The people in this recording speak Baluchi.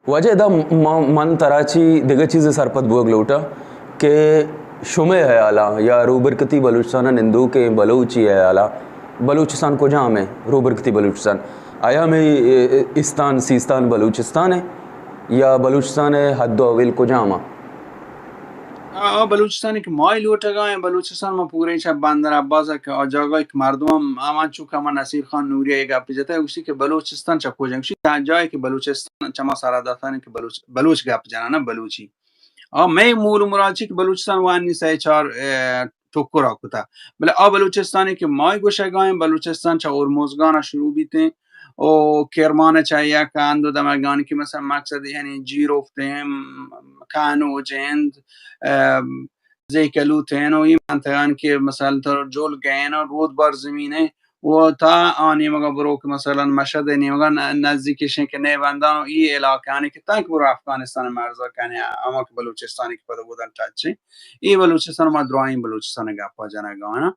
واجہ ادا ما، من ترا چی دگہ چیزے سرپد بوگ لوٹاں کہ شمئے ہیالا یا روبرکتی بلوچستان ء نندوکیں بلوچی ہیالا بلوچستان کجام ء؟ روبرکتی بلوچستان آیا ہمے استان سیستان بلوچستان ء یا بلوچستان ء حد و حویل کجام ء؟ آ، آ بلوچستان کہ ما لوٹگا ہیں، بلوچستان ما پورے چہ بندر عباس کہ آ جاگہ کہ مردم ہم، ہم انچو کہ ہما نصیر خان نوری ء گپ جتا ہے، اسی کہ بلوچستان چہ کجا؟ اسی جائے کہ بلوچستان چہ ما سرا داتان کہ بلوچ، بلوچ گپ جنانا بلوچی۔ آ، مئے مول و مراد چی کہ بلوچستان وانی سئے چار، اے، ٹکرا کتا۔ بلے آ بلوچستانی کہ ما گوشگا ہیں، بلوچستان چہ ہرمزگانا شروع بیتیں او کرمان چہ یک ہند و دمگانی کہ مثلاً مقصد یعنی جیروفت ہیں، کانوج ہیں، اے، زیکلوت ہیں و ای منطقہان کہ مثلاً تو جلگ ہیں و رودبار زمین ہیں، و تا آ نیمگا برو کہ مثلاً مشہد نیمگا ن-، نزدیکش ہیں کہ نئے بندان و ای علاقہانی کہ تنک برو افغانستان مرزا کنے، اما کہ بلوچستانی کہ پدا بودن ٹچ ہیں۔ ای بلوچستان ما درائیں بلوچستان گپا جنگانا۔